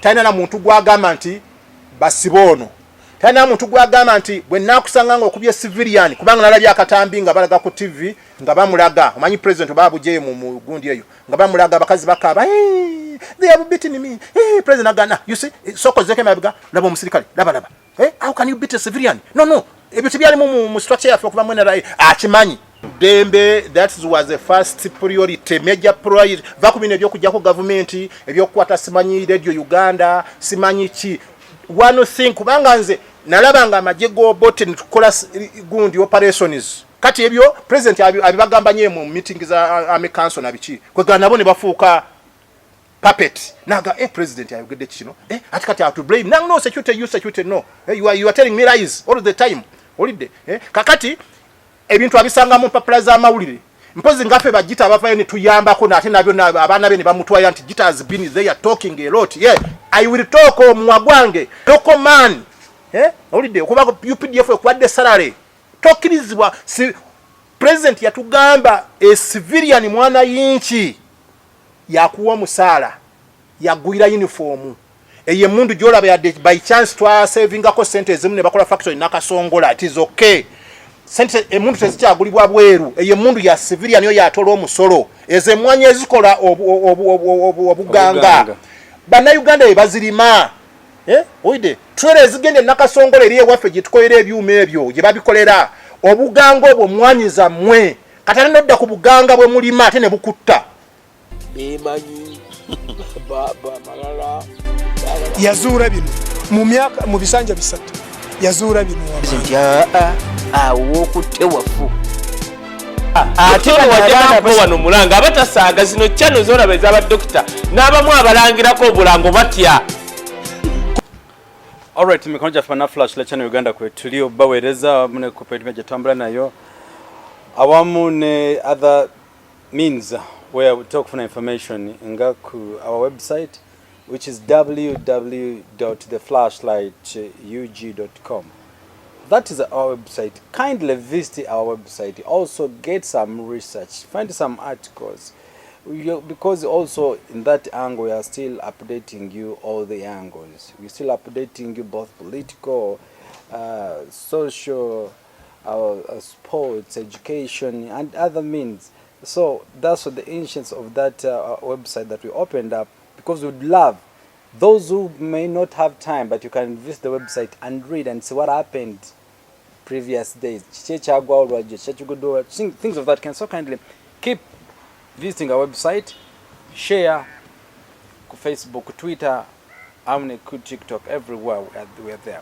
Talina na muntu gwagamba nti basibe ono. Talina muntu gwagamba nti bwe naakusanga nga okubye civilian, kubanga nalabye akatambi nga balaga ku TV nga bamulaga, omanyi president oba abujeyo mu gundi eyo nga bamulaga abakazi bakaaba, "Hey, they have beaten me. Hey," president agana, "You see, soko zeke mabiga, laba omusirikale, laba, laba. Hey, how can you beat a civilian? No, no." Ebyo tebyalimu mu structure yaffe okuva mu NRA. Akimanyi dembe. That was the first priority, major priority. Va ku bino ebyokujjako gavumenti, ebyokukwata simanyi Radio Uganda, simanyi ki. One thing, kubanga nze nalaba nga amagye g'Obote netukola gundi operations. Kati ebyo president abibagamba nye mu meeting za army council na biki, kwegana nabo ne bafuuka puppet. Naga, "Eh, president ayogedde kino, eh, ati kati to blame now. No security, you security, no, eh, you are telling me lies all the time." Olidde, eh? Kakati ebintu abisanga mu mpapula z'amawulire. Mpozi ngaffe bagita abavayo ne tuyambako, nate nabyo abaana be ne bamutwaya nti Gita has been there talking a lot. Yeah, I will talk. Omumwa gwange local man, eh, olidde? Okuba UPDF ekuwadde salary, tokkirizibwa. Si president yatugamba a civilian mwana yinki yakuwa omusaala, yagwira uniform eyo, emundu gyolaba, yadde by chance twasavingako sente ezimu ne bakola factory Nakasongola, it is okay. Sente emundu tezikyagulibwa bweru. Eyo emundu ya civilian yo yatola omusolo. Ezo emwanyi ezikola obuganga, Bannayuganda be bazirima, eh? Oide trailer ezigenda Nakasongola eri ewaffe gye tukolera ebyuma ebyo gye babikolera obuganga obwo, mwanyi zammwe. Kati ate nodda ku buganga bwe mulima, ate ne bukutta. Bemanyi malala. Yazuula bino mu myaka, mu bisanja 3 yazuula bino. Nti aa, awo okutte wafu. Ate wajja wano mulanga abatasaaga zino channel zolaba ez'abadokita n'abamu abalangirako obulango batya. Alright, mikono gyaffe na Flash Channel Uganda kwe tuli obaweereza awamu ne corporate media tutambula nayo awamu ne other means where we talk for information nga ku our website, which is www.theflashlightug.com. That is our website. Kindly visit our website. Also get some research, find some articles. Because also in that angle we are still updating you all the angles. We're still updating you both political, social, sports, education and other means. So that's what the ancients of that website that we opened up, because we'd love those who may not have time, but you can visit the website and read and see what happened previous days, kiki ekyagwawo lwajjo, kiki ekiguddewo, things of that kind. So kindly keep visiting our website, share ku Facebook, Twitter amu ne ku TikTok. Everywhere we are there.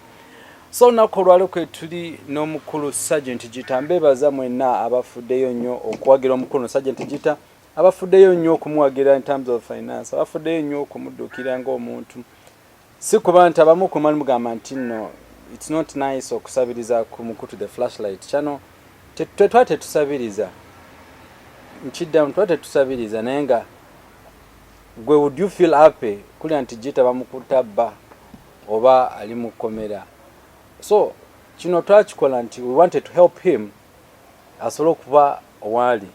So olunaku olwaleero kwe tuli n'omukulu Sergeant Gita. Mbeebaza mwenna abafuddeyo nnyo okuwagira omukulu Sergeant Gita, abafuddeyo nnyo okumuwagira in terms of finance, abafuddeyo nnyo okumudduukirira ng'omuntu. Si kuba nti abamu kumali mugamba nti nno it's not nice okusabiriza ku mukutu The Flashlight Channel. Tetwali tetusabiriza, nkiddamu, twali tetusabiriza. Naye nga gwe, would you feel happy kulya nti Gita bamukutta bba oba ali mu kkomera? So kino twakikola nti we wanted to help him asobole okuba owaali,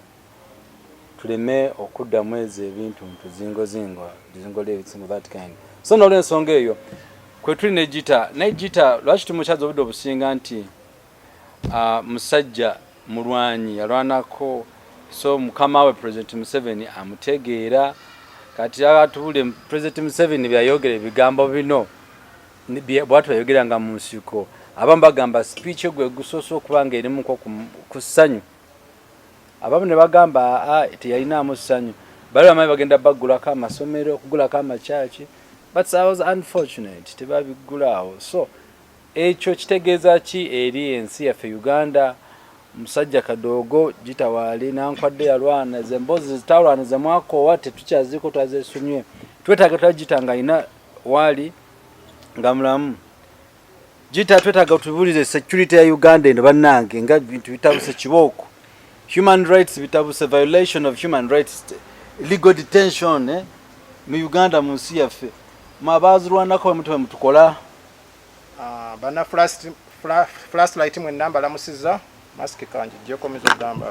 tuleme okuddamu ezo ebintu ntuzingozingo zingo that kind. So nolwensonga eyo kwe tuli ne Gita. Naye Gita lwaki tumukyaza obudde obusinga? Nti musajja mulwanyi, yalwanako. So mukama we President Museveni amutegeera. Kati atubule President Museveni byayogera ebigambo bino bwatu yayogeranga mu nsiko. Abamu bagamba speech gwe gusoose okuba nga erimuko ku ssanyu, abamu ne bagamba aa, teyalinaamu ssanyu. Bali bamanyi bagenda baggulako amasomero, okugulako amakyaki, but I was unfortunate, tebabiggulaawo. So ekyo kitegeeza ki eri ensi yaffe Uganda? Musajja kadoogo Gitawaali nankwadde yalwana ze emboozi zitalwana zemwakoowa, tetukyaziko, twazesumye. Twetaaga twagita nga alina waali nga mulamu. Gita, twetaaga tubuulize security ya Uganda eno. Bannange, nga bintu bitabuse kibooko, human rights bitabuse, violation of human rights, illegal detention, eh? Mu Uganda, mu nsi yaffe, mwe abaazirwanako bwe mutukola. Ah, bana Flashlight mwenna mbalamusizza. Masiki kangi gyekomeza okugamba.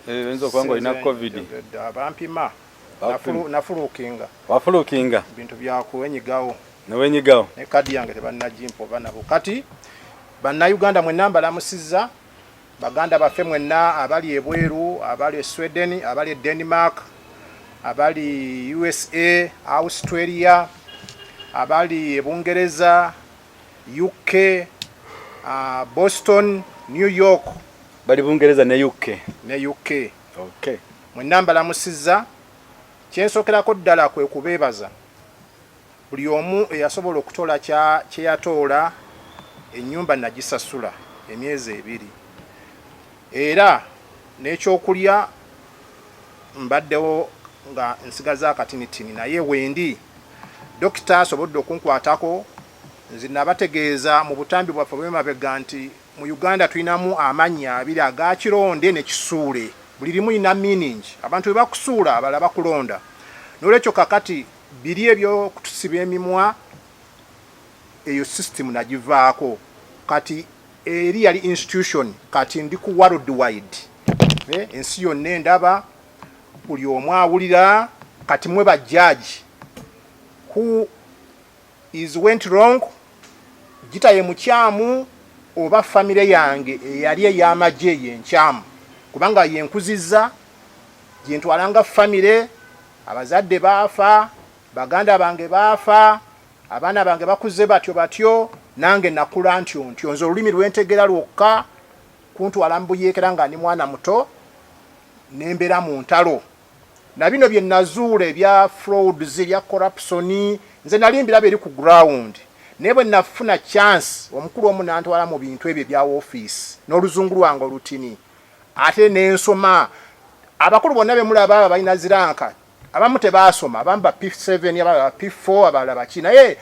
Oyinza okuba nga olina COVID. Abampima. Nafuluukinga. Wafuluukinga. Bintu byakwenyigawo. Newenyigawo. Ne kadi yange tebannagimpa oba nabo. Kati bannayuganda mwenna mbalamusizza, baganda baffe mwenna abali ebweru, abali e Sweden, abali e Denmark, abali USA, Australia, abali e Bungereza, UK, Boston, New York. Bali Bungereza ne UK. Ne UK. Okay. Mwenna mbalamusizza. Kyensookerako ddala kwe kubeebaza buli omu eyasobola okutola kye yatoola. Ennyumba nagisasula emyezi 2, era n'ekyokulya mbaddewo nga nsigaza akatinitini, naye wendi dokita asobodde okunkwatako. Nze nabategeeza mu butambi bwaffe bw'emabega nti mu Uganda tulinamu amannya abiri, aga kironde ne kisuule. Buli limu lina meaning. Abantu bwe bakusuula, abalala bakulonda. N'olwekyo kakati biri ebyokutusiba emimwa, eyo system nagivaako. Kati eri yali institution, kati ndi ku world wide, ensi yonna endaba, buli omu awulira. Kati mwe bajjaji who is went wrong, Gita ye mukyamu oba famire yange eyali ey'amagye yenkyamu? Kubanga yenkuzizza gyentwalanga famire. Abazadde baafa, baganda bange baafa, abaana bange bakuze batyo batyo, nange nakula ntyo ntyo. Nze olulimi lwentegera lwokka kuntwala mubuyeekera nga ndi mwana muto, nembeera mu ntalo na bino bye nazuula ebya frauds, ebya corruption. Nze nali mbiraba eri ku ground, naye bwe nafuna chance, omukulu omu nantwala mu bintu ebyo ebya office n'oluzungu lwange olutini, ate nensoma. Abakulu bonna bemulaba aba balina zi rank, abamu tebaasoma, abamu ba P7, abalala ba P4, abalala baki. Naye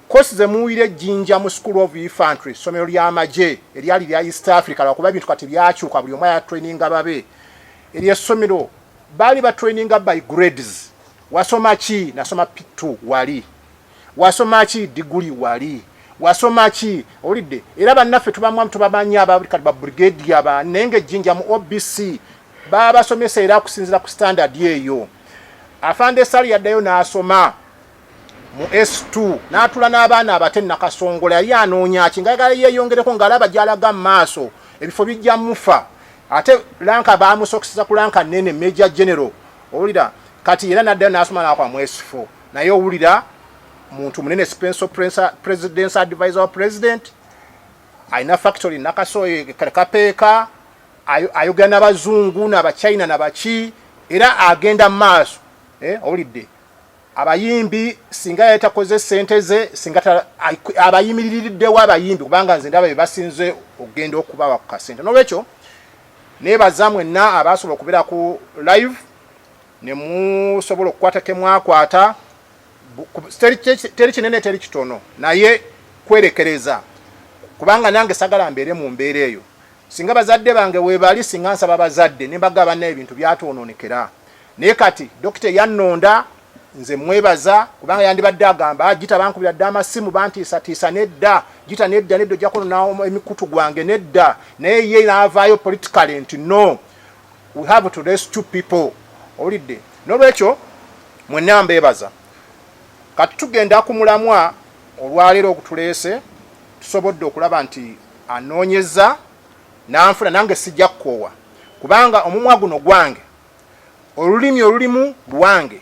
course zemuwulira ejjinja mu School of Infantry, ssomero ly'amagye eryali lya East Africa, lwakuba ebintu kati byakyuka, buli omu ayatraininga babe. Eryessomero baali batraininga by grades. Wasoma ki? Nasoma P2. Wali wasoma ki? Diguli. Wali wasoma ki? Owulidde? Era bannaffe tubamu tubamanyi abakati ba brigadier ba, naye nga ejjinja mu OBC babasomesa era okusinziira ku standard eyo. Afande Sali yaddayo n'asoma mu S2, n'atula n'abaana abate Nakasongola. Yali anoonya ki? Nga ayagala yeeyongereko, ng'alaba gy'alaga mu maaso ebifo bijja mufa. Ate rank bamusokeseza ku rank nene, major general. Owulira? Kati era n'addayo n'asoma n'akwa mu S4. Naye owulira, muntu munene, special president's advisor wa president, alina factory Nakaso Kapeeka, ayogera n'abazungu n'abachina nabaki, era agenda mu maaso. Owulidde? Abayimbi singa yali takoze sente ze, singa abayimiririddewo abayimbi, kubanga nze ndaba bebasinze okugenda okubawa ku kasente. Nolwekyo nebaza mwenna abasobola okubeera ku live ne musobola okukwata kemwakwata. Teri kinene, teri kitono, naye kwerekereza, kubanga nange sagala mbeere mu mbeera eyo. Singa bazadde bange webali, singa nsaba bazadde ne mbagamba naye ebintu byatwononekera. Naye kati dokita eyannonda nze mwebaza, kubanga yandibadde agamba, "Gita bankubira dda amasimu, bantiisatiisa, nedda Gita, nedda, nedda, ojja kunona emikutu gwange, nedda." Naye ye n'avaayo politically nti no, we have to rescue people. Owulidde? N'olwekyo mwenna mbeebaza. Kati tugenda ku mulamwa olwaleero ogutuleese. Tusobodde okulaba nti anoonyeza nanfuna, nange sijja kukoowa, kubanga omumwa guno gwange, olulimi olulimu lwange.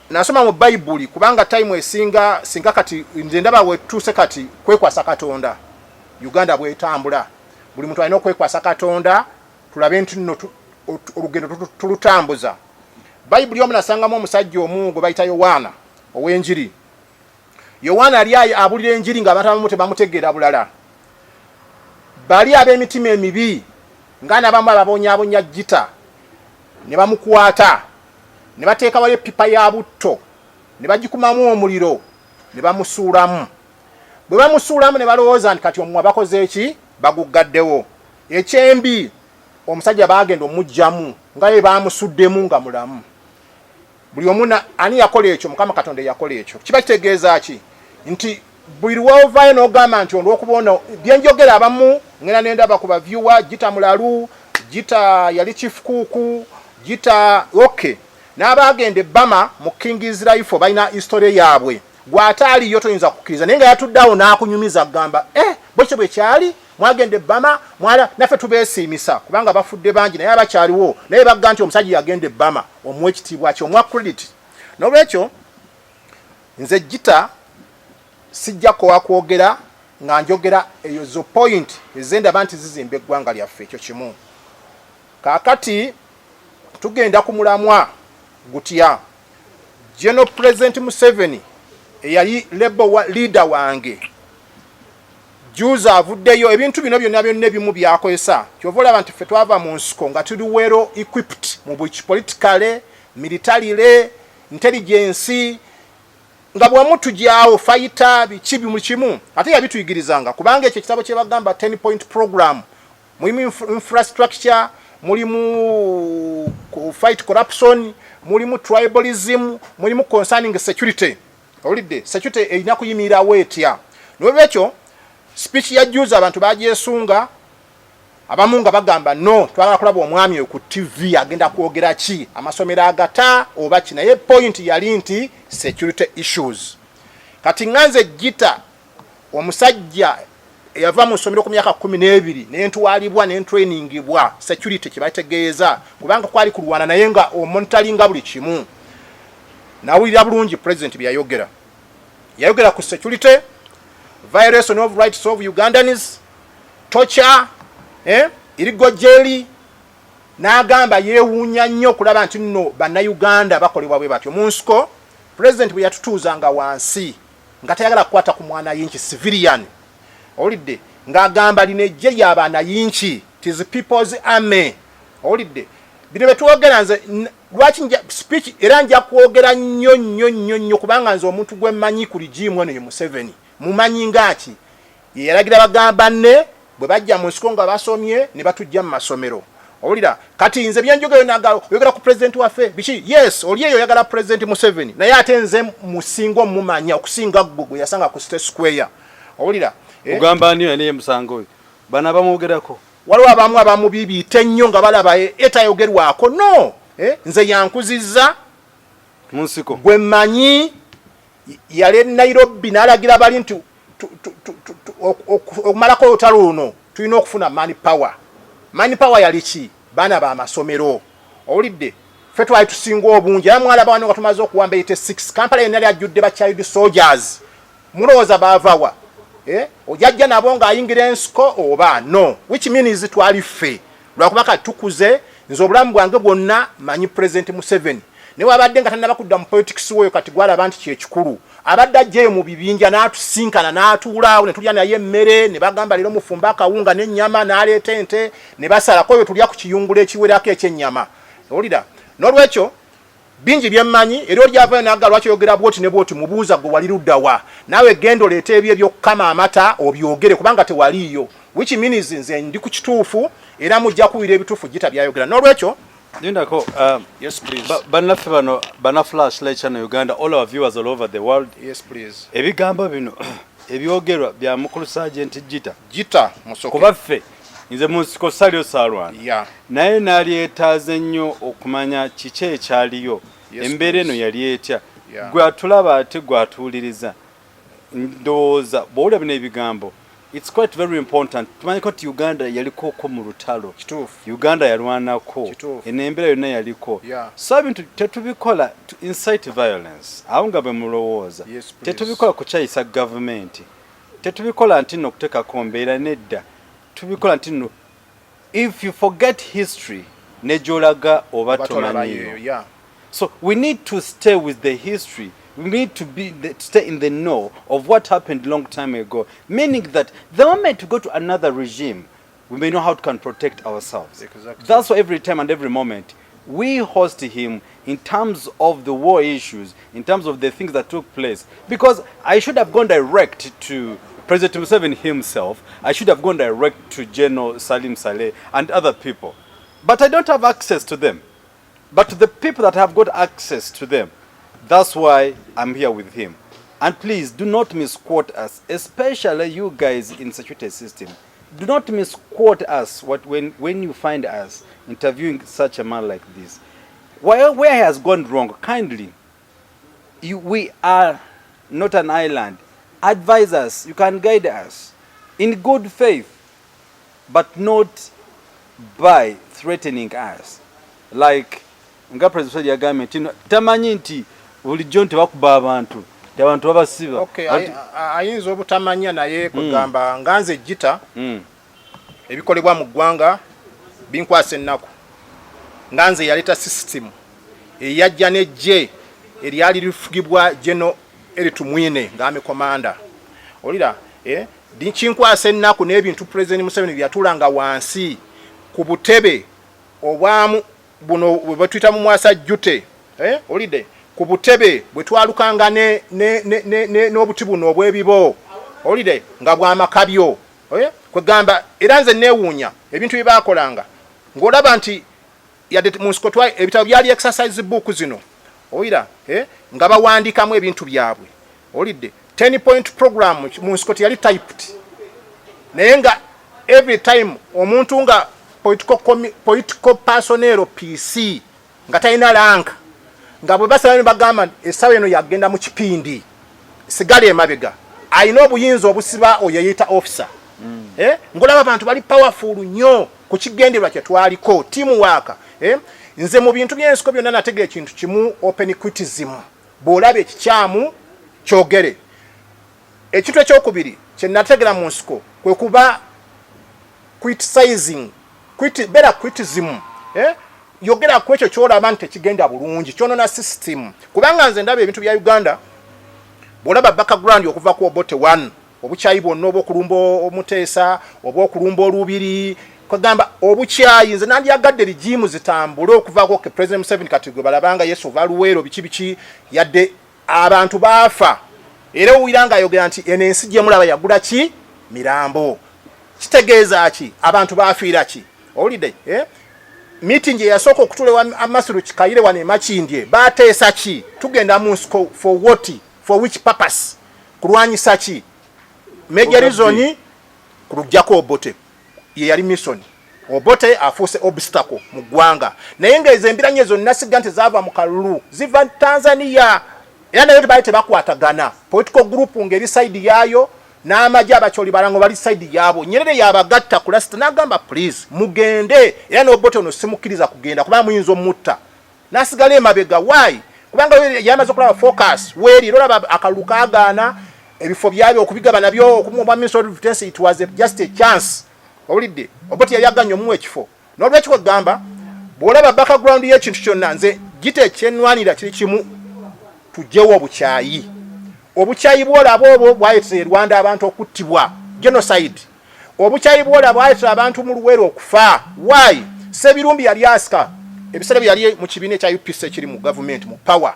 Nasoma mu Bayibuli, kubanga time esinga singa kati nze ndaba wetuuse kati kwekwasa Katonda. Uganda bwetambula, buli muntu alina okwekwasa Katonda, tulabe nti nno olugendo tulutambuza. Bayibuli omu nasangamu omusajja omu gwe bayita Yowaana ow'enjiri. Yowaana ali abulira enjiri ng'abantu abamu tebamutegeera bulala. Bali ab'emitima emibi nga n'abamu ababonyaabonya Gita ne bamukwata ne bateeka wali eppipa ya butto ne bagikumamu omuliro ne bamusuulamu. Bwe bamusuulamu ne balowooza nti kati omumwa bakoze eki? Baguggaddewo. Ekyembi, omusajja baagenda omugjamu nga ye bamusuddemu nga mulamu. Buli omu, ani yakola ekyo? Mukama Katonda yakola ekyo. Kiba kitegeeza ki? Nti buli lwovaayo n'ogamba nti olw'okuba ono byenjogera, abamu ngenda nendaba ku bavyuwa, Gita mulalu, Gita yali chief cook, Gita, okay. N'abaagenda e Burma mu King's Rifle balina history yaabwe. Gw'ate aliyo toyinza kukkiriza, naye nga yatudde awo n'akunyumiza agamba, eh, bwekyo bwe kyali, mwagenda e Burma, mwala naffe tubeesiimisa kubanga bafudde bangi naye abakyaliwo, naye bagga nti omusajja yagenda e Burma, omuwa ekitiibwa kye, omuwa credit. N'olwekyo nze Gita sijja kowa kwogera nga njogera eyo zo point ezendaba nti zizimba eggwanga lyaffe. Ekyo kimu. Kaakati tugenda ku mulamwa gutya? General President Museveni eyali rebel wa leader wange juzi avuddeyo ebintu bino byonna byonna ebimu byakozesa. Kyova olaba nti ffe twava mu nsiko nga tuli well equipped mu buli politically, militarily, intelligence, nga bwamu tujyawo fighter biki buli kimu. Ate yabituyigirizanga kubanga ekyo ekitabo kye bagamba 10 point program mulimu infrastructure, mulimu fight corruption, mulimu tribalism, mulimu concerning security. Owulidde, security erina kuyimirirawo etya? Nolwekyo speech ya juzi abantu bagyesunga, abamu nga bagamba no, twagala kulaba omwami oyo ku TV agenda kwogera ki, amasomero agata oba ki. Naye point yali nti security issues. Kati nganze Gita, omusajja eyava mu ssomero ku myaka 12 nentwalibwa nentrainingibwa security kyebategeeza, kubanga kwali kulwana naye nga omonitoringa buli kimu, nawulira bulungi president byeyayogera. Yayogera ku security, violation of rights of Ugandans, torture, illegal jail, n'agamba yeewuunya nnyo okulaba nti nno bannayuganda bakolebwa bwe batyo mu nsiko. President bwe yatutuuzanga wansi nga tayagala kukwata ku mwana yinki civilian, owulidde, ng'agamba lino ejje lyabanayinki, tis people's army. Owulidde bino betwogera? Nze lwaki speech era nja kwogera nnyo nnyo nnyo nnyo, kubanga nze omuntu gwe mmanyi ku regime eno ye Museveni. Mumanyi ngaaki? Ye yalagira bagamba nne bwe bajja mu nsiko nga basomye ne batujja mu masomero. Owulira kati nze byenjogero naga oyogera ku president waffe biki? Yes, oli eyo oyagala President Museveni, naye ate nze musinga omumanya okusinga ggwe gwe yasanga ku State Square. Owulira, eh? Ogamba ani oyo? Naye musango oyo bano abamwogerako. Waliwo abamu abamubibiita ennyo nga balaba etayogerwako no, eh? Nze yankuzizza mu nsiko. Gwe mmanyi yali e Nairobi n'alagira bali nti okumalako olutalo luno tulina okufuna man power. Man power yali ki? Baana b'amasomero. Owulidde, ffe twali tusinga obungi, era mwalaba wano nga tumaze okuwamba 86, Kampala yenna yali ajjudde ba child soldiers. Mulowooza baavawa? Eh? Ojajja nabo ng'ayingira ensiko oba no, which means twali ffe, lwakuba kati tukuze. Nze obulamu bwange bwonna manyi President Museveni, naye wabadde nga tannaba kudda mu politics woyo. Kati gwalaba nti kyekikulu abadde ajjaeyo mu bibinja n'atusinkana n'atuulaawo ne tulya naye emmere, ne bagamba leero mufumbe akawunga n'ennyama, n'aleeta ente ne basalako oyo tulya ku kiyungulo ekiwerako ekyennyama. Owulira, n'olwekyo bingi byemmanyi. Era olyavayo naga lwaki oyogera bwoti ne bwoti, mubuuza gwe wali luddawa? Naawe genda oleete ebyo ebyokukama amata obyogere, kubanga tewaliiyo, which means nze ndi ku kituufu era mujja kuwulira ebituufu Gita byayogera. N'olwekyo Lindako, Yes, please. Bannaffe bano bana Flash Light Channel Uganda, all our viewers all over the world, Yes, please. ebigambo bino ebyogerwa bya mukulu Sergeant Gita. Gita Musoke. Kuba ffe nze mu nsiko saliyo, saalwana, naye nalyetaaze nnyo okumanya kiki ekyaliyo, embeera eno yali etya. Gwe atulaba ate gwe atuwuliriza, ndowooza bw'owulira bino ebigambo, it's quite very important tumanyiko nti Uganda yalikoko mu lutalo. Uganda yalwanako. Eno embeera yonna yaliko. So ebintu tetubikola to incite violence awo nga bwe mulowooza. Tetubikola kukyayisa gavumenti, tetubikola nti nno okuteekako mbeera, nedda. Tubikola nti nno if you forget history ne gy'olaga oba Oba tolabayo. tomanyiyo. So we need to stay with the history. We need to stay in the know of what happened long time ago. Meaning that the moment we go to another regime, we may know how to can protect ourselves. That's why every time and every moment we host him in terms of the war issues, in terms of the things that took place. Because I should have gone direct to President Museveni himself. I should have gone direct to General Salim Saleh and other people. But I don't have access to them. But to the people that have got access to them, that's why I'm here with him. And please do not misquote us, especially you guys in security system. Do not misquote us when you find us interviewing such a man like this. Where he has gone wrong, kindly, we are not an island. Advise us, you can guide us in good faith, but not by threatening us. Like nga President yagambye nti tamanyi nti bulijjo nti bakuba abantu, nti abantu babasiba. Okay, ayinza obutamanya, naye kugamba nga nze Gita, ebikolebwa mu ggwanga binkwasa ennaku. Nga nze yaleeta system eyajja n'eggye eryali lifugibwa General Elly Tumwine ng'army commander, olira, eh? Kinkwasa ennaku n'ebintu President Museveni byatulanga wansi ku butebe obwamu buno bwe batuyita mu mwasa jjute, eh? Olidde ku butebe bwe twalukanga n'obuti buno obw'ebibo, olidde, nga bwamakabyo, eh? Kwegamba era nze neewuunya ebintu bye baakolanga, ng'olaba nti yadde mu nsiko ebitabo byali exercise book zino, owulira, eh? Nga bawandiikamu ebintu byabwe, olidde, 10 point program mu nsiko teyali typed, naye nga every time omuntu nga political personnel, PC, nga talina rank, nga bwe basaba ne bagamba nti essaawa eno yagenda mu kipindi, sigala emabega, alina obuyinza obusiba oyo yeyita officer, eh? Ngolaba abantu bali powerful nnyo ku kigendererwa kye twaliko, teamwork, eh? Nze mu bintu by'ensiko byonna nategera ekintu kimu, open criticism. Bw'olaba ekikyamu kyogere. Ekintu ekyokubiri kye nategera mu nsiko kwe kuba criticizing, beera criticism, eh? Yogera ku ekyo kyolaba nti tekigenda bulungi, kyonona system. Kubanga nze ndaba ebintu bya Uganda, bw'olaba background okuva ku Obote 1, obukyayi bwonna, oba okulumba Omuteesa, oba okulumba Olubiri, kwegamba obukyayi, nze nandyagadde regime zitambule okuvaako ke President Museveni kati gwe balabanga Yesu ova Luweero, biki biki, yadde abantu baafa. Era owulira nga ayogera nti eno ensi gye mulaba yagula ki mirambo, kitegeeza ki? Abantu bafiira ki? Owulidde, eh? Meeting eyasooka okutula ewa Amasiro Kikayire wano e Makindye, bateesa ki? Tugenda mu nsiko for what, for which purpose? Kulwanyisa ki? Major reason kulujjako Obote, ye yali mission. Obote afuuse obstacle mu ggwanga, naye ng'ezo embiranye zonna sigga nti zaava mu kalulu, ziva Tanzania. Era nayo tebaali tebakwatagana, political group ng'eri side yaayo, n'amagye Abakyoli balango bali side yaabo. Nyerere yabagatta ku last n'agamba, "Please mugende." Era n'Obote ono simukkiriza kugenda kubanga muyinza omutta, n'asigala emabega. Why? Kubanga yamaze okulaba focus weeri. Era olaba akalulu kagaana, ebifo byabyo okubigaba nabyo okumuwa Minister of Defense, it was just a chance. Owulidde, Obote yali aganye omuwa ekifo. N'olwekyo kwegamba bw'olaba background y'ekintu kyonna, nze Gita ekyenwanira kiri kimu: tugyewo obukyayi. Obukyayi bwolaba obwo bwayetera e Rwanda abantu okuttibwa, genocide. Obukyayi bwolaba bwayetera abantu mu Luweero okufa. Why? Sebirumbi yali asika ebiseera bye yali mu kibiina ekya UPC ekiri mu gavumenti, mu power,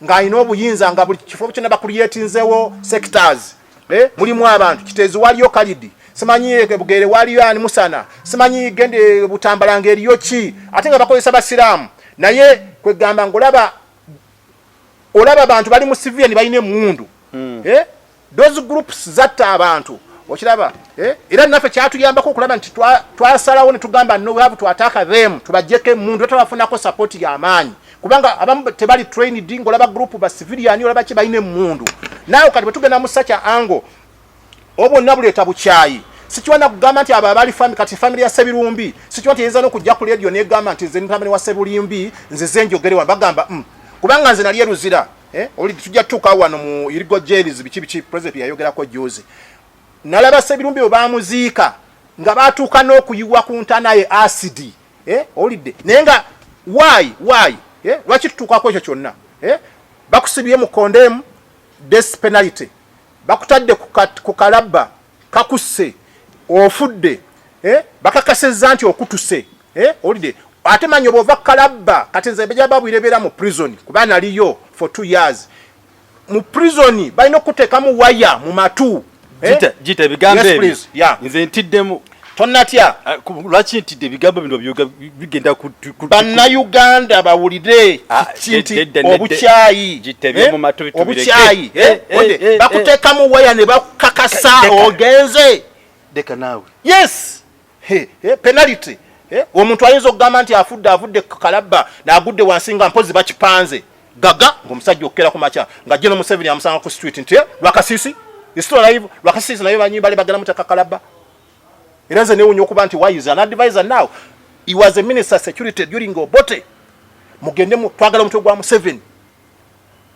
ng'alina obuyinza, nga buli kifo kyonna bakulyetinzewo sectors, eh, mulimu abantu. Kiteezi waliyo Kalidi, simanyi Bugere waliyo ani, Musana, simanyi gende Butambala ng'eriyo ki, ate nga bakozesa basiraamu. Naye kwegamba ng'olaba olaba abantu bali mu civilian balina emundu, eh? Those groups zatta abantu, okiraba, eh? Era naffe kyatuyambako okulaba nti twasalawo ne tugamba, "No, we have to attack them, tubajjeko emundu." Tabafunako support y'amaanyi kubanga abamu tebali trained, ng'olaba group ba civilian, olaba ki, balina emundu. Naawe kati bwe tugenda mu such angle, obwonna buleeta bukyayi. Sikiwana kugamba nti abo abali family, kati family ya Sebirumbi, sikiwa nti eyinza n'okujja ku radio negamba nti nze mutabani wa Sebulimbi, nze ze njogere wano. Bagamba, Kubanga nze nali eruzira, eh? Oli tujja tutuuka wano mu irigo jails, biki biki president yayogerako juzi. Nalaba Sebirumbi bwe bamuziika nga batuuka n'okuyiwa ku ntaana ye acid, eh? Owulidde, naye nga why, eh? Lwaki tutuukako ekyo kyonna, eh? Bakusibye mu condemn death penalty, bakutadde ku kalabba, kakusse, ofudde, eh? Bakakasizza nti okutuse, eh? Owulidde, ate manya oba ova kalabba. Kati nze beja babwire beera mu prison, kuba naliyo for 2 years mu prison, balina okuteekamu waya mu matu, eh? Gita, Gita, ebigambo Yes, ebyo please. Yeah. nze ntiddemu. Tonnatya. Ah, lwaki ntidde? Ebigambo bino byoga bigenda Bannayuganda bawulire Ah, kiki nti nedda, nedda. obukyayi, Gita, eh, eby'omu matu bitubireke. obukyayi, eh, Eh, eh, ode, eh, bakuteekamu waya ne bakakasa Deka. ogenze. Deka naawe. Yes. He, penalty. Eh? Omuntu ayinza okugamba nti afudde avudde kalabba n'agudde wansi nga mpozi bakipanze gaga ng'omusajja okukera ku makya nga General Museveni amusanga ku street nti eh, Lwakasisi is still alive. Lwakasisi naye banyi bale bagala mutaka kalabba. Era nze newunya okuba nti why is an advisor now, he was a minister security during Obote. Mugende mu twagala omutwe gwa Museveni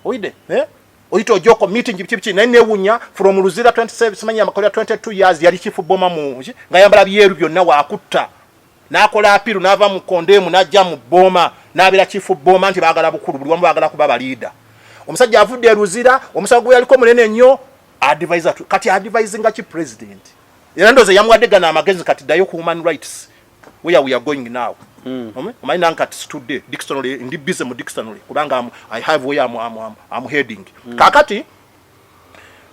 oyide, eh? Oyita ojoko meeting biki biki, naye newunya from Luzira 27 simanyi amakolera 22 years yali chief boma mu nga yambala byeru byonna wakutta n'akola apiru n'ava mu kondeemu n'ajja mu bbooma n'abeera chief boma nti baagala bukulu, buli wamu baagala kuba baliida. Omusajja avudde e Luzira, omusago gwe yaliko munene nnyo, advisor kati advisinga ki president? Era ndowooza yamuwadde gano amagezi, kati ddayo ku human rights where we are going now. Omanyi nange kati situdde dictionary, ndi busy mu dictionary kubanga I have where I'm heading. Kakati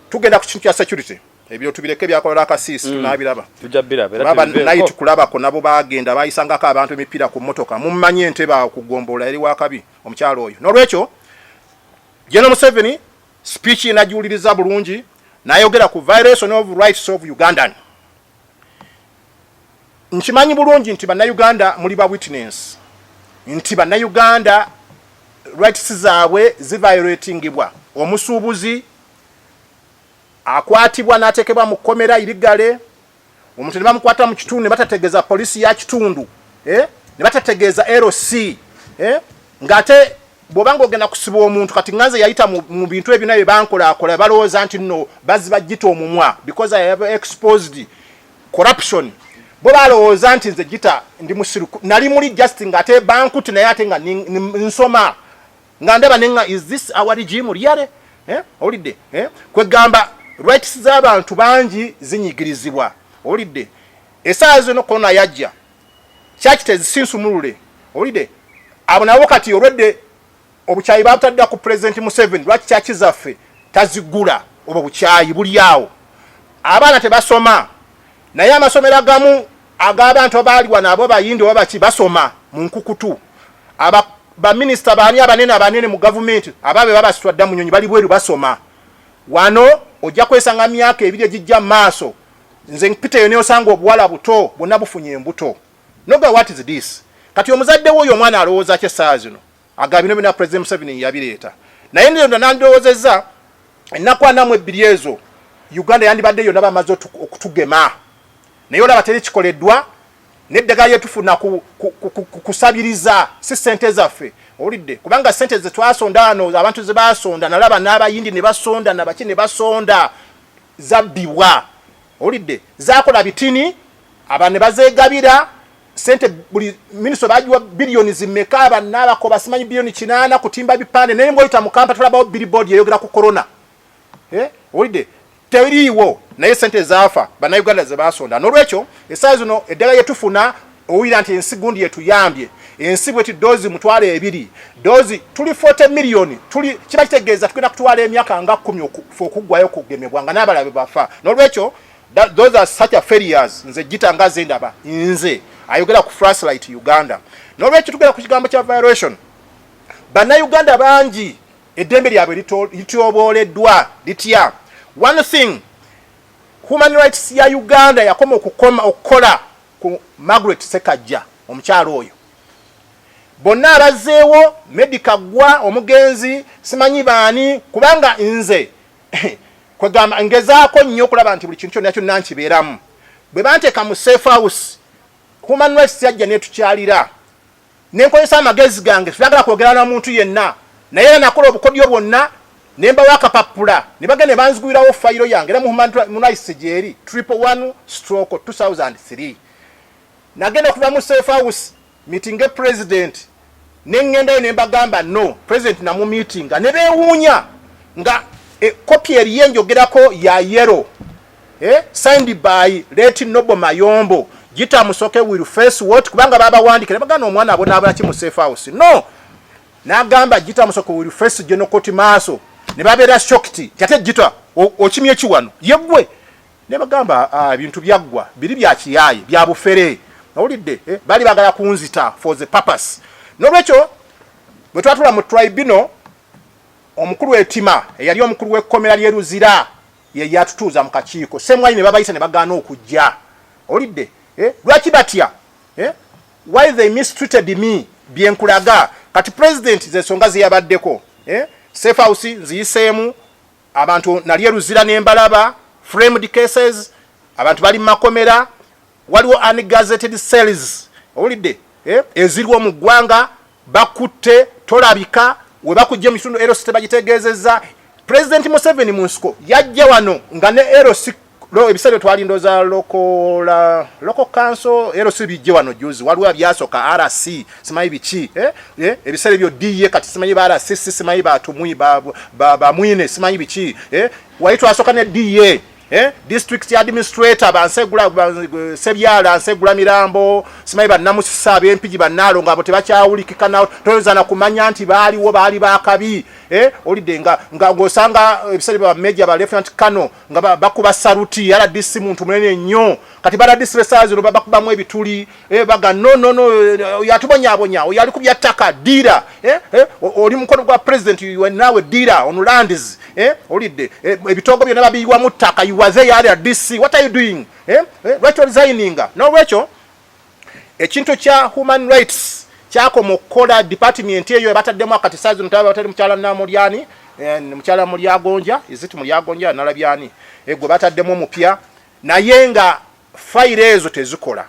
tugenda ku kintu kya security, ebyo tubireke byakolera akasiisi, tunabiraba. Tujja biraba era baba tubiveeko. Night kulabako nabo bagenda bayisangako abantu emipiira ku mmotoka, mumanye entebe awo ku gombola eri wakabi omukyalo oyo. N'olwekyo General Museveni speech ye nagiwuliriza bulungi, n'ayogera ku violation of rights of Ugandan. Nkimanyi bulungi nti Bannayuganda muli ba witness nti Bannayuganda rights zaabwe ziviolatingibwa. Omusuubuzi akwatibwa n'ateekebwa mu kkomera irigale, omuntu ne bamukwata mu kitundu ne batategeeza poliisi ya kitundu, eh? Ne batategeeza LC, eh? Ng'ate bw'oba ng'ogenda kusiba omuntu kati nganze yayita mu bintu ebyo naye bankolaakola, balowooza nti nno baziba gita omumwa because I have exposed corruption. Bo balowooza nti nze gita ndi musiru, nali muli just ng'ate bankuti, naye ate nga nsoma nga ndaba nenga, is this our regime really, eh? Owulidde, eh? Kwegamba rights z'abantu bangi zinyigirizibwa, owulidde? Essaawa zino korona yajja, kyaki tezisinsumulule, owulidde? Abo nabo kati olwedde obukyayi babutadde ku President Museveni, lwaki kyaki zaffe tazigula? Obwo bukyayi buli awo. Abaana tebasoma, naye amasomero agamu ag'abantu abaali wano abo bayindi oba baki basoma mu nkukutu. Aba baminisita baani abanene abanene mu gavumenti ababe babasitwa dda mu nyonyi, bali bweru basoma. Wano ojja kwesanga myaka 2 egijja mu maaso, nze mpita eyo neosanga obuwala buto bwonna bufunye embuto, noga what is this? Kati omuzadde we oyo omwana alowooza ki essaawa zino? Aga bino byonna President Museveni yabireeta, naye nno nandowoozezza ennaku 42 ezo Uganda yandibadde yonna bamaze okutugema, naye olaba teri kikoleddwa n'eddagala lyetufuna kusabiriza, si ssente zaffe, owulidde? Kubanga ssente ze twasonda wano, abantu ze basonda, nalaba n'abayindi ne basonda nabaki ne basonda, zabbibwa, owulidde? Zakola bitini, aba ne bazeegabira sente, buli minisita bagiwa biliyoni zimeka, bannabakoba simanyi biliyoni 8 kutimba bipande, naye ngaoyita mu Kampala tulabawo billboard eyogera ku corona, eh? Owulidde? Teriiwo, naye sente zaafa Bannayuganda ze basonda. N'olwekyo essaawa zino eddala yetufuna, owulira nti ensi gundi yetuyambye, ensi bweti, doozi 20,000 doozi, tuli 40 miliyoni tuli, kiba kitegeeza tugenda kutwala emyaka nga 10 fe okuggwayo okugemebwa nga n'abalabe bafa. N'olwekyo those are such a failures. Nze gita nga ze ndaba, nze ayogera ku Flashlight Uganda. N'olwekyo tugenda ku kigambo kya violation. Bannayuganda bangi eddembe lyabwe lityobooleddwa litya? One thing, human rights ya Uganda yakoma okukoma okukola ku Margaret Sekajja, omukyalo oyo. Bonna abazzeewo, Medica gwa omugenzi simanyi baani, kubanga nze kwegamba ngezaako nnyo okulaba nti buli kintu kyonna kyonna nkibeeramu. Bwe banteeka mu safe house, human rights yajja netukyalira, nenkozesa amagezi gange, teyagala kwogera na muntu yenna, naye era nakola obukodyo bwonna nembawo akapapula ne bagenda ne banzigwirawo fayiro yange. Era mu human rights gyeri 111/2003. Nagenda okuva mu safe house meeting president, neŋŋendayo ne mbagamba no president namu meetinga, ne beewuunya nga kopi eriyo enjogerako ya yellow, signed by late Noble Mayombo, Gita Musoke will face what, kubanga babawandikira ne bagamba omwana abonaabona ki mu safe house. No n'agamba Gita Musoke will face general court maaso, ne babeera shocked nti ate Gita okimye ki wano yeggwe? Ne bagamba, ah, ebintu byaggwa, biri bya kiyaaye, bya bufere, owulidde, eh? Bali bagala kunzita for the purpose. N'olwekyo bwe twatula mu tribunal, omukulu etima eyali omukulu w'ekkomera ly'e Luzira ye yatutuuza mu kakiiko. Semwayi ne babayisa ne bagaana okujja, owulidde, eh? Lwaki batya, eh? Why they mistreated me byenkulaga kati. President zensonga zeyabaddeko, eh? Safe house nziyiseemu, abantu nali eruzira nembalaba, framed cases, abantu bali mumakomera, waliwo ungazetted cells, owulidde, eh? Eziriwo mu ggwanga, bakutte tolabika we bakujja mu kitundu. LC tebagitegeezezza. President Museveni mu nsiko yajja wano nga ne LC ebiseera twali ndooza local council LC bijje wano juzi, waliwo byasooka RC simanyi biki, eh? Eh? Ebiseera ebyo DA, kati simanyi ba RCC, simanyi batumwi bamwine, simanyi biki, eh? Wali twasooka ne DA, eh? District administrator bansegula Sebyala, Nsegula, Mirambo, simanyi bannamusisa ab'Empigi, bannaalo nga abo tebakyawulikika, na toyinza na kumanya nti baaliwo, baali bakabi, eh? Olidde nga ng'osanga ebiseera bya major, ba lieutenant colonel nga bakuba saluti RDC, muntu munene nnyo. Kati ba RDC b'essaawa zino bakubamu ebituli, eh, baga no no no, eh, yatubonyabonya oyo ali ku bya ttaka diira, eh, eh, oli mukono gwa president, you are now a dealer on lands, eh, olidde, eh, ebitoogo byonna babiyiwamu ttaka. You are there, RDC, what are you doing, eh? Eh, lwaki resigninga? N'olwekyo ekintu kya human rights kyakoma okukola department eyo ebataddemu akati saa zino batadde mukyala Namulyani, eh, mukyala Mulyagonja, is it Mulyagonja nalabyani, eh, gwe bataddemu omupya, naye nga fayiro ezo tezikola.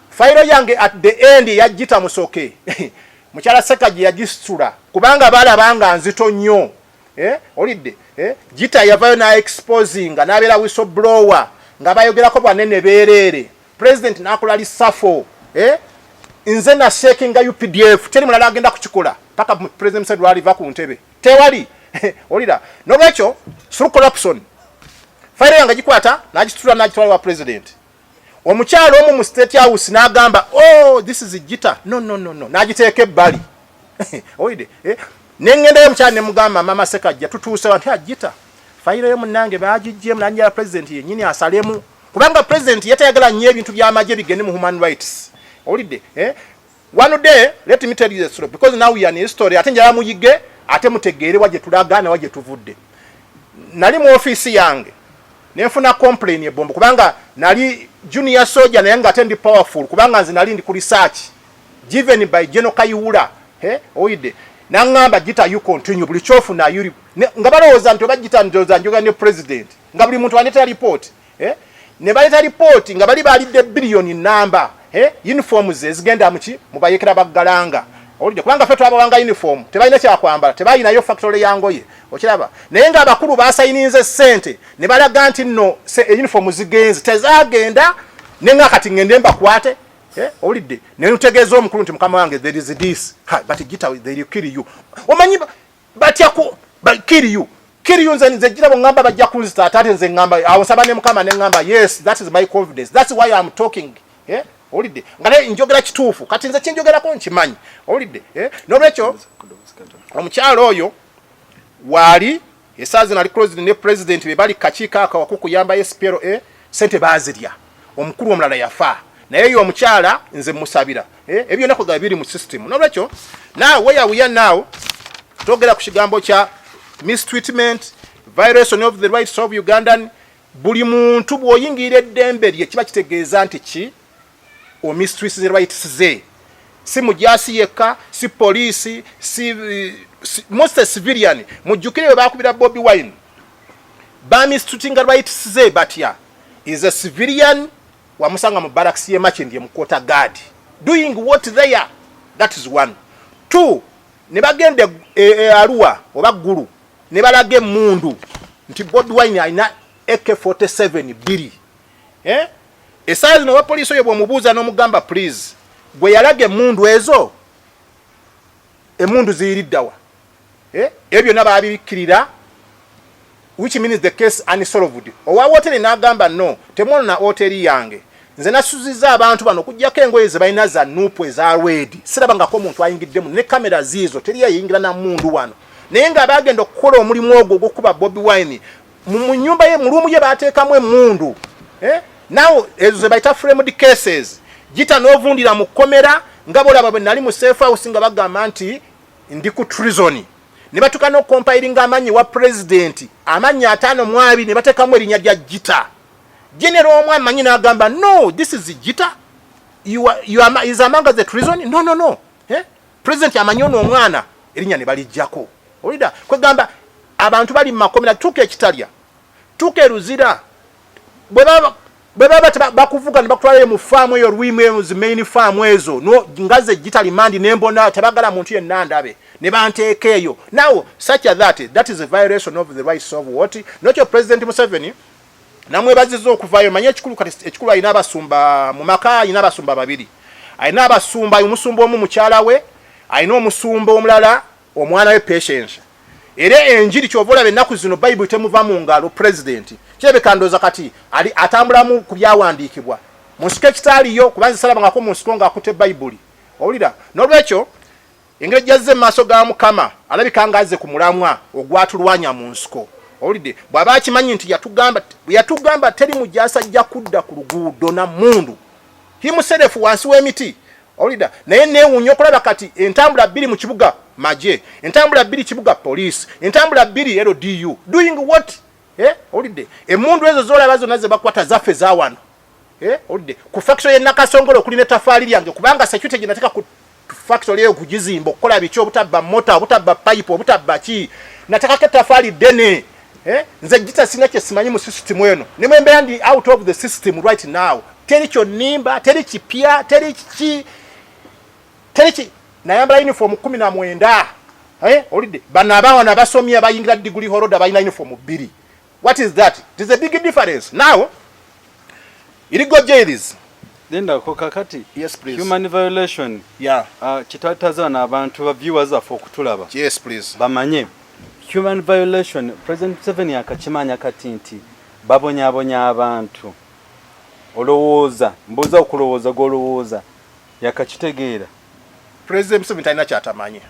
Fayiro yange at the end yagita Musoke, mukyala Sekaji yagisitula kubanga balaba nga nzito nnyo, eh, olidde, eh, Gita yavayo na exposinga n'abeera whistleblower nga bayogerako bwanene beereere. President n'akola reshuffle, eh, nze na shakinga UPDF, teri mulala agenda kukikola paka President Museveni lwaliva ku ntebe, tewali olira. Nolwekyo through corruption fayiro yange gikwata n'agitula n'agitwala wa president. Omukyalo omu mu State House n'agamba, "Oh, this is Gita." No, no, no, no, n'agiteeka ebbali, owulidde, eh? Nengendayo omukyala nemugamba, "Mama Sekajja, tutuuse wanti agita fayiro yo munnange bagiggyemu nanjala president yennyini asalemu," kubanga president yatayagala nnyo ebintu by'amagye bigende mu human rights, owulidde, eh? One day let me tell you the story, because now we are in history, ate njala muyige ate mutegeere wa gye tulaga ne wa gye tuvudde. Nali mu ofiisi yange nenfuna complain ebombo, kubanga nali junior soldier naye nga ate ndi powerful, kubanga nze nali ndi ku research given by General Kayihura, eh, owulidde, naŋŋamba, "Gita, you continue, buli kyofuna yuri." Nga balowooza nti oba Gita ndowooza njogera ne president, nga buli muntu aleeta report, eh? Ne baleeta report nga bali balidde biliyoni namba, eh? Uniforms ezigenda muki mubayekera baggalanga, owulidde, kubanga ffe twabawanga uniform, tebalina kyakwambala, tebalinayo factory ya ngoye, okiraba. Naye ng'abakulu basayininze ssente ne balaga nti nno uniform zigenze, tezagenda. Nenga kati ngende mbakwate, eh, owulidde, ne ntegeeza omukulu nti, "Mukama wange, there is this." Ha, but Gita, they will kill you. Omanyi batya ku kill you, kill you. Nze gira bwe bajja kunzita, ate nze ŋŋamba awo nsaba ne Mukama ne ŋŋamba, "Yes, that is my confidence, that's why I'm talking," eh? Owulidde, nga naye njogera kituufu. Kati nze kyenjogerako nkimanyi, owulidde, eh? N'olwekyo omukyalo oyo waali esaawa zino ali closed ne president, be bali kakiiko akawaku kuyamba SPLA, sente baazirya, omukulu omulala yafa, naye yo omukyala nze musabira, eh, ebyo byonna kugaba biri mu system. N'olwekyo now where we are now, twogera ku kigambo kya mistreatment, violation of the rights of Ugandan. Buli muntu bw'oyingira eddembe lye kiba kitegeeza nti ki omistreats rights ze, si mujasi yekka, si poliisi, si most civilian. Mujjukire bwe bakubira Bobi Wine, bamistreatinga rights ze batya? Is a civilian, wamusanga mu barracks ye Makindye mu quarter guard, doing what there? That is one. Two, ne bagenda e Arua oba Ggulu ne balaga emmundu nti Bobi Wine alina AK47 bbiri, eh? Essaawa zino owa poliisi oyo bw'omubuuza n'omugamba, "Please, gwe yalaga emmundu ezo, emmundu ziyiriddawa?" Eh? Ebyo byonna babibikkirira, which means the case unsolved. Owa woteri n'agamba, "No, temwonona woteri yange, nze nasuziza abantu bano okugjako engoye ze balina za NUP eza red, sirabangako omuntu ayingiddemu ne kamera ziizo, teri yayingira na mundu wano." Naye nga bagenda okukola omulimu ogwo ogw'okuba Bobi Wine mu nyumba ye, mu room ye bateekamu emmundu, eh? Now ezo ze bayita framed cases. Gita n'ovundira mu kkomera nga bolaba bwe nali mu safe house nga bagamba nti ndi ku treason, ne batuuka n'okucompilinga amannya wa president, amannya 52, ne bateekamu erinnya lya Gita. General omu amanyi n'agamba, "No, this is Gita." You are, is among the treason. No, no, no, eh? President amanyi ono omwana erinnya ne balijjako. Olida kwegamba abantu bali mu makomera. Tuuka ekitalya, tuuka eruzira, bwe baba bakuvuga ne bakutwalayo mu faamu eyo lwimu, eyo zi main faamu ezo, no ngaze gitalimandi nembona tebagala muntu yenna ndabe ne banteeka eyo. Now such a that is a violation of the rights of what? Not your President Museveni. Namwebaziza okuvaayo. Manye ekikulu kati, ekikulu alina abasumba mu maka, alina abasumba babiri, alina abasumba, omusumba omu mukyala we, alina omusumba omulala omwana we Patience. Era enjiri kyova olaba ennaku zino Bayibuli temuva mu ngalo. President kirabika ndooza kati ali atambulamu ku byawandiikibwa mu nsiko ekitaaliyo, kuba nze salabangako mu nsiko ng'akutte Bayibuli. Owulira? N'olwekyo engeri gyazze mu maaso ga Mukama, alabika ng'azze ku mulamwa ogwatulwanya mu nsiko. Owulidde? Bw'aba akimanyi nti yatugamba teri mujasa ajja kudda ku luguudo na mundu himuserefu wansi w'emiti. Owulidde? Naye neewuunya okulaba kati entambula bbiri mu kibuga maje, entambula bbiri kibuga police, entambula bbiri LDU, doing what? Eh? Owulidde? Emundu ezo zolaba zonna ze bakwata zaffe zawano. Eh? Owulidde? Ku factory ye Nakasongolo okulina ettafaali lyange, kubanga security gye nateeka ku factory eyo kugizimba, okukola biki, obutabba mota, obutabba pipe, obutabba ki, nateekako ettafaali ddene. Eh? Nze gita sina kye simanyi mu system eno, ne mwe ndi out of the system right now. Teri kyonnimba, teri kipya, teri kiki, teri ki. Nayambala uniform 19. Eh? Owulidde? Bano abawana abasomye abayingira degree holder balina uniform bbiri. What is that? It is a big difference. Now illegal jails. Lindako kakati. Yes, please. Human violation. Yeah. Kitataza n'abantu ba viewers affe okutulaba. Yes, please. Bamanye human violation, President Museveni akakimanya kati nti babonyabonya abantu. Olowooza, mbuuza, okulowooza gwolowooza yakakitegeera? President Museveni talina kyatamanyi.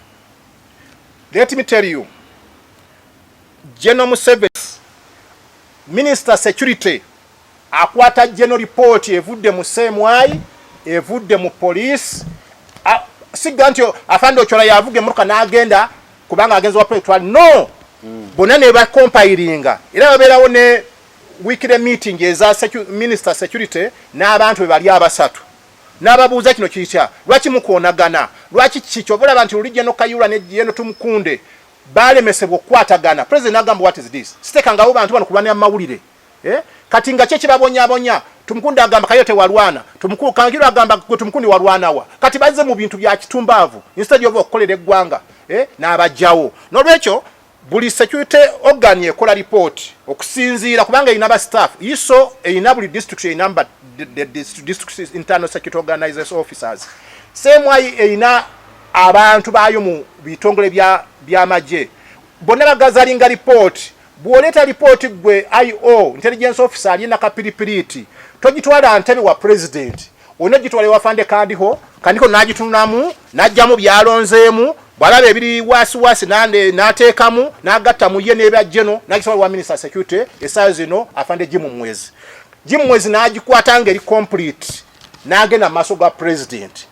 Let me tell you, General Museveni, Minister Security akwata general report evudde mu CMI, evudde mu police. Sigga nti afande Ochola yavuga emmotoka n'agenda kubanga agenza wa president. No, bonna ne bacompilinga, era babeerawo ne weekly meeting eza Minister Security n'abantu be bali abasatu, n'ababuuza kino kitya, lwaki mukoonagana, lwaki kiki. Kyova olaba nti luli General Kayihura ne General Tumukunde balemesebwa okukwatagana. President n'agamba, "What is this? Sitekangawo bantu bano kulwanira mu mawulire." Eh? Kati nga kye kibabonyabonya, Tumukunde agamba Kayo tewalwana, Kankiro agamba gwe Tumukunde walwanawa. Kati bazze mu bintu bya kitumbaavu instead of okukolera eggwanga, eh? N'abajjawo. N'olwekyo buli security organ ekola report okusinziira, kubanga erina ba staff ISO, erina buli district erina ba the district internal security organization officers, CMI erina abantu baayo mu bitongole by'amagye, bonna bagatheringa report. Bw'oleeta report gwe IO, intelligence officer ali nakapiripiriti, togitwala ntebe wa president, olina ogitwala ewafande Kandiho. Kandiho n'agitununamu, n'ajjamu byalonzeemu, bw'alaba ebiri wasiwasi n'ateekamu, n'agatta mu ye n'ebya geno, n'agitwala wa Minister Security, essaawa zino afande Jim Mwezi. Jim Mwezi n'agikwata ng'eri complete, n'agenda mu maaso ga president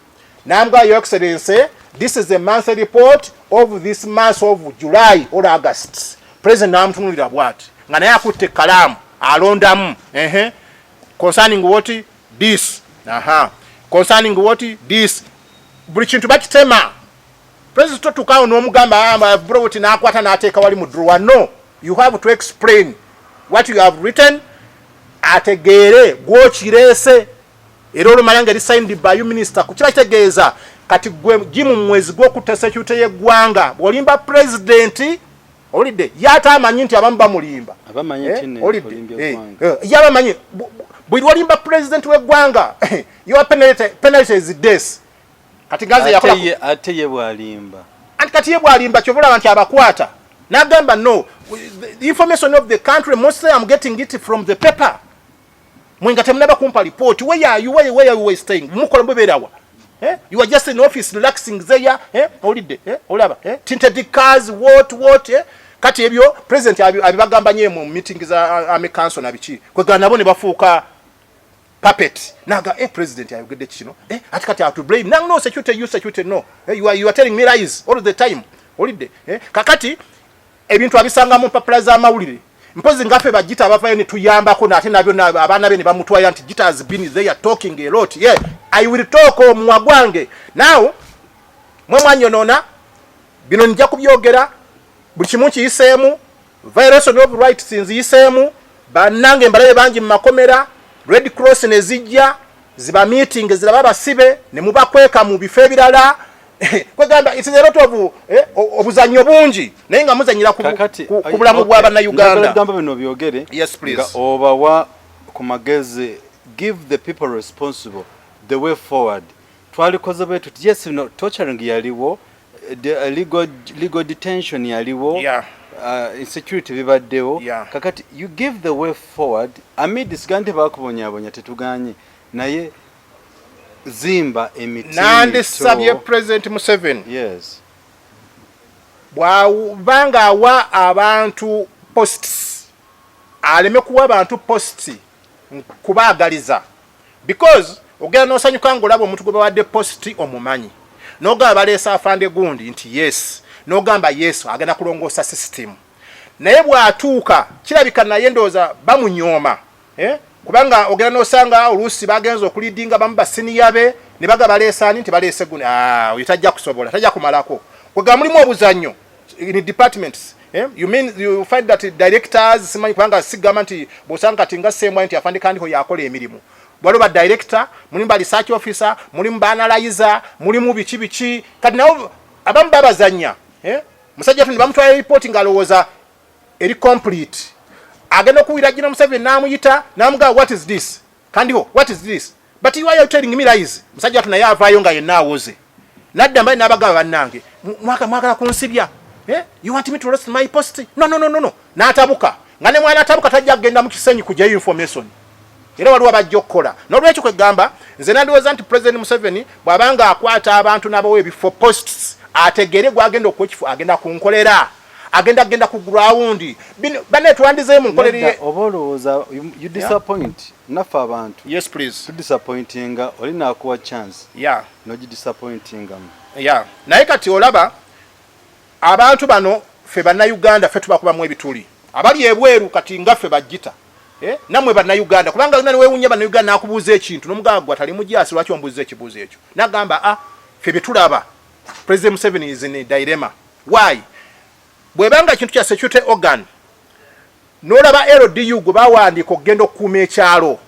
n'amugamba, "Your Excellency, this is the monthly report of this month of July or August." President n'amutunulira bw'ati nga naye akutte ekkalaamu alondamu, ehe, concerning what this, aha, concerning what this, buli kintu bakitema. President totuukaawo n'omugamba, "Ah, bro," n'akwata n'ateeka wali mu drawer. No, you have to explain what you have written, ategeere gwokireese, era olumala nga eri signed by you, minister. Kiba kitegeeza kati gwe Jimu Mwezi gwokutta security y'eggwanga bw'olimba president. Owulidde? Ye ate amanyi nti abamu bamulimba. Abamanyi Eh, nti nne owulidde? olimbya Eh, eggwanga. Ye abamanyi buli lwolimba president w'eggwanga, your penalty is death. Kati gaze yakola Ate ye bw'alimba? Anti kati ye bw'alimba, kyova olaba nti abakwata n'agamba, "No, the information of the country, mostly I'm getting it from the paper. Mwe nga temunaba kumpa report, where are you? Where are you staying? Mukola mubeerawa? Eh? You are just in office relaxing there." Eh? Owulidde? Eh? Olaba, eh? Tinted cars, what, eh? Kati ebyo president abibagamba nye mu meeting za army council na biki, kwegana nabo ne bafuuka puppet. Naga, eh, president ayogedde kino, eh, ati kati to blame now. No security, you security, no, eh, you are telling me lies all the time. Owulidde? Eh? Kakati ebintu abisanga mu mpapula z'amawulire. Mpozi ngaffe bagita abavayo ne tuyambako, nate nabyo abaana be ne bamutwalira nti Gita has been there talking a lot. Yeah, I will talk omuwa gwange. Now mwe mwanyonoona bino, nja kubyogera buli kimu nkiyiseemu. Violation of rights nziyiseemu. Bannange mbalabe bangi mu makomera. Red Cross ne zijja ziba meeting ziraba abasibe ne mubakweka mu bifo ebirala. Kwegamba it is a lot of obuzannyo bungi, naye nga muzanyira ku bulamu bwa bannayuganda. Gamba bino byogere. Yes, please. Nga obawa ku magezi, give the people responsible the way forward. Twalikoze bwe tuti. Yes, no torturing yaliwo, the legal detention yaliwo, insecurity bibaddewo. Kakati you give the way forward amid siga nti bakubonyabonya, tetuganye, naye zimba emiti. Nandisabye President Museveni, bw'abanga awa abantu posts, aleme kuwa abantu posts kubaagaliza, because ogenda n'osanyuka ng'olaba omuntu gwe bawadde post omumanyi, n'ogamba baleese afande gundi nti yes, n'ogamba yes, agenda kulongoosa system. Naye bw'atuuka kirabika naye ndowooza bamunyooma, eh? Kubanga ogenda n'osanga oluusi bagenza okuleadinga bamu basenior be ne baga baleese ani, nti baleese gundi. Ah, oyo tajja kusobola, tajja kumalako. Kwega mulimu obuzannyo in departments, eh? You mean you find that directors, simanyi, kubanga sigamba nti bw'osanga kati nga Ssemwa nti afande Kandiho yakola emirimu, waliwo ba director, mulimu ba research officer, mulimu ba analyzer, mulimu biki biki. Kati nabo abamu babazanya, eh? Musajja tu ne bamutwala report ng'alowooza eri complete. Agenda okuwira General Museveni n'amuyita n'amugamba, "What is this, Kandiho? What is this? But you are telling me lies." Musajja watu naye avaayo nga yenna awoze, nadda mbali n'abagamba, "Bannange, mwagala kunsibya, eh? You want me to lose my post? No, no, no, no, no." N'atabuka nga ne mwana atabuka, tajja kugenda mu Kisenyi kugyayo information, era waliwo abajja okukola. N'olwekyo kwegamba nze nandowooza nti President Museveni bw'abanga akwata abantu n'abawa ebifo, posts, ategere gwagenda okuwa ekifo agenda kunkolera, agenda kugenda ku ground. Bino banne twandizeyo mu nkolerere. Nedda, oba olowooza you disappoint naffe abantu. Yes, please. Tudisappointinga oli naakuwa chance nogidisappointingamu. Yeah, naye kati olaba abantu bano, ffe bannayuganda ffe tubakubamu ebituli abali ebweru. Kati nga ffe bajjita, eh? Nammwe bannayuganda, kubanga newewunya bannayuganda nakubuuza ekintu nomugamba gwe atali mujasi, lwaki ombuuza ekibuuzo ekyo? Nagamba, ah, ffe byetulaba, President Museveni is in a dilemma. Why? Bwebanga ekintu kya security organ, n'olaba LDU gwe bawandiika okugenda okukuuma ekyalo,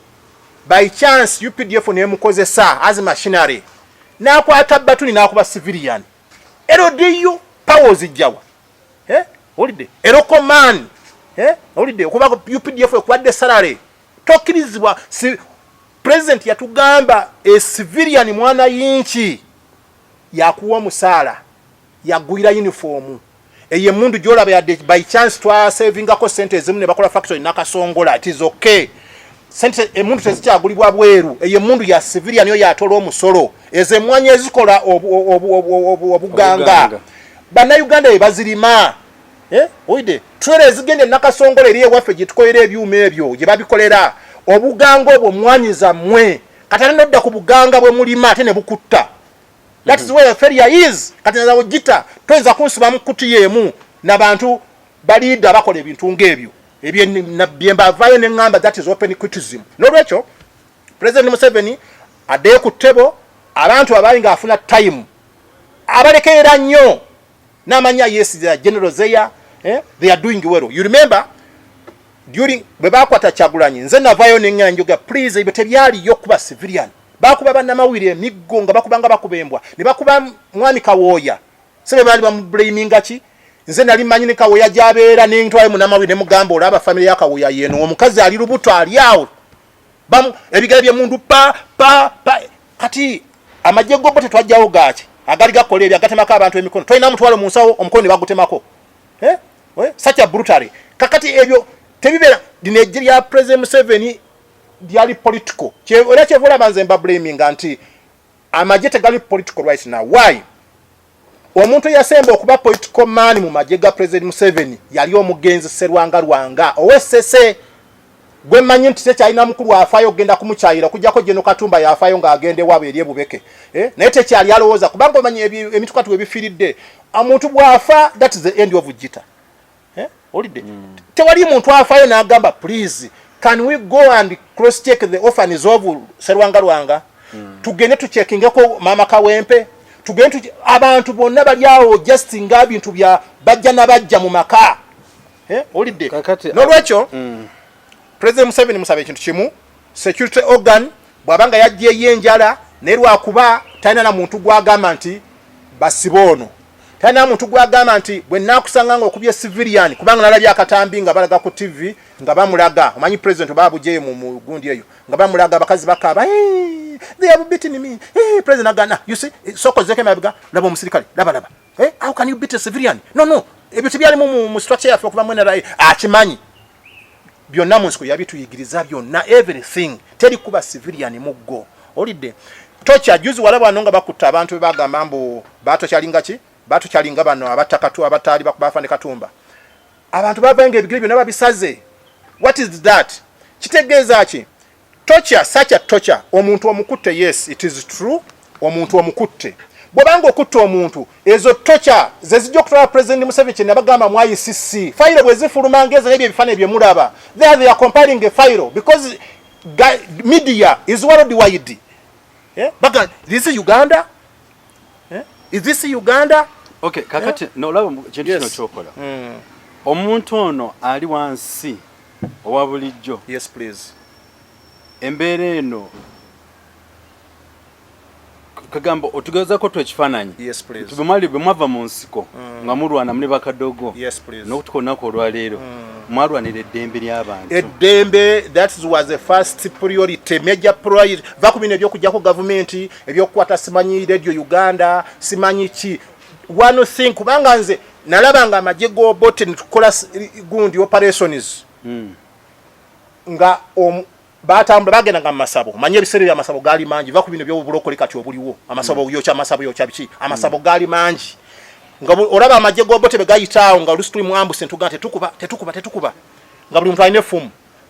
by chance UPDF nemukozesa as machinery, n'akwata batuni n'akuba civilian, LDU powers ijjawa, eh? Owulidde erocoman, eh? Owulidde okuba UPDF ekuwadde salary, tokkirizibwa. Si president yatugamba e civilian mwana yinki yakuwa omusaala, yagwira uniform eyo, emundu gyolaba, yadde by chance twasavingako sente ezimu ne bakola factory Nakasongola, it is okay. Sente emundu tezikyagulibwa bweru. Eyo emundu ya civilian yo yatola omusolo. Ezo emwanyi ezikola obuganga, Obuganga. Bannayuganda be bazirima, eh? Owulidde trailer ezigenda e Nakasongola eri ewaffe gye tukolera ebyuma ebyo gye babikolera obuganga obwo, mwanyi zammwe. Kati ate nodda ku buganga bwe mulima ate ne bukutta. That is where failure is. Kati nazawo gita toyinza kunsiba mu kutiya emu nabantu baliida bakola ebintu ng'ebyo byembavaayo neŋŋamba. That is open criticism. N'olwekyo President Museveni addeyo ku ttebo. Abantu abaali ng'afuna time abalekerera nnyo n'amanya, yes, they are generals there, eh? They are doing well. You remember during bwe bakwata Kyagulanyi, nze navaayo neŋŋamba njoga, please, ebyo tebyaliyo kuba civilian. Bakuba bannamawulire emiggo nga bakuba nga bakuba embwa, ne bakuba mwami Kawooya sebe baali bamublaminga ki. Nze nali manyi ne Kawooya gy'abeera, nentwayo munnamawulire ne mugamba, olaba famire ya Kawooya yeno, omukazi ali lubuto ali awo. Bamu ebigere by'emundu pa pa pa. Kati amagye gobo tetwajjawo gaaki agali gakola ebyo agatemako abantu emikono? Tolina mutwalo mu nsawo, omukono ne bagutemako, eh? Eh? Such a brutally. Kakati ebyo tebibeera. Lino ejje lya President Museveni lyali political. Era kyeva olaba nze mbablaminga nti amagye tegali political right now. Why? Omuntu eyasemba okuba political man mu magye ga President Museveni yali omugenzi Serwanga Lwanga owessese, gwe mmanyi nti tekyalina mukulu afaayo okugenda kumukyayira okuggyako General Katumba yafaayo ng'agenda ewaabwe eri ebubeke, eh? Naye tekyali alowooza, kubanga omanyi emituka tuwe bifiiridde omuntu bw'afa, that is the end of Gita, eh? Olidde? Tewali muntu afaayo n'agamba, "Please, can we go and cross check the orphans of Serwanga Lwanga? Tugende tucheckingeko mama Kawempe, tugende abantu bonna bali awo just nga bintu bya bajja na bajja mu maka." Eh, olidde? N'olwekyo President Museveni musaba ekintu kimu: security organ bw'abanga yajjeeyo enjala, naye lwakuba talina na muntu gwagamba nti basibe ono, talina muntu gwagamba nti bwe naakusanga nga okubye civilian, kubanga nalabye akatambi nga balaga ku TV nga bamulaga, omanyi president oba abujeyo mu gundi eyo, nga bamulaga abakazi bakaaba, "Hey, they have beaten me." Hey, president agana, "You see, sokozeko emabega, laba omusirikale, laba, laba. Hey, how can you beat a civilian? No, no." Ebyo tebyalimu mu structure yaffe okuva mu NRA. Akimanyi byonna mu nsiko yabituyigiriza byonna, everything. Teri kuba civilian muggo. Olidde? Tokya juzi walaba wano nga bakutta abantu be bagamba mbu batokyalinga ki, batokyalinga bano abatakatu abataali bafande Katumba. Abantu bavayo nga ebigere byonna babisaze. What is that? Kitegeeza ki? Torture, such a torture. Omuntu omukutte, yes, it is true, omuntu omukutte. Bw'obanga okutta omuntu, ezo torture ze zijja okutwala President Museveni. Kye nabagamba mu ICC, fayiro bwe zifuluma ng'ezo n'ebyo ebifaananyi bye mulaba there, they are compiling a file because media is worldwide. Eh? Baga, this is Uganda? Eh? Is this Uganda? Okay, kakati nolaba kintu kino kyokola, omuntu ono ali wansi owa bulijjo, Yes, please. embeera eno kagamba otugezako tu ekifaananyi. Yes, please. Bwe bwe mwava mu nsiko nga mulwana muli bakadogo, Yes, please. n'okutuka olunaku olwaleero, mwalwanira eddembe ly'abantu. Eddembe, that was the first priority, major priority. Va ku bino ebyokujjako gavumenti, ebyokukwata simanyi Radio Uganda, simanyi ki. One thing, kubanga nze nalaba nga amagye g'Obote netukola gundi operations nga batambula bagendanga mu masabo. Manye ebiseera ebyo amasabo gaali mangi. Va ku bino ebyobulokole kati obuliwo, amasabo yokya, amasabo yokya biki, amasabo gaali mangi. Nga olaba amagye g'Obote bwe gayitaawo, nga olusi tuli mu ambush, ntugaa tetukuba, tetukuba, tetukuba, nga buli muntu alina effumu,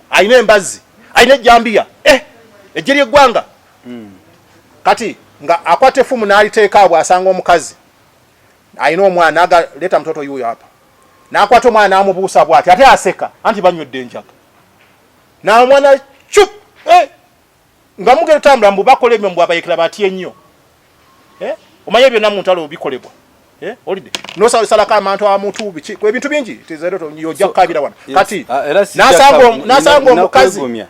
alina embazzi, alina ejjambiya. Eh, ejje ly'eggwanga kati nga akwata effumu n'aliteeka awo, bw'asanga omukazi alina omwana naga, "Leeta mutoto yuuyo hapa." N'akwata omwana n'amubuusa bw'ati, ate aseka anti banywedde enjaga n'omwana cup. Eh, nga mugenda tambula mbu bakola ebyo, mbu abayekera batye ennyo. Eh, omanye byonna mu ntalo bikolebwa. Eh, olidde? Nosalako amantu amutu biki, ebintu bingi ojja kukabira wano. Kati Ah, era sijja n'asanga omukazi nakwegumya.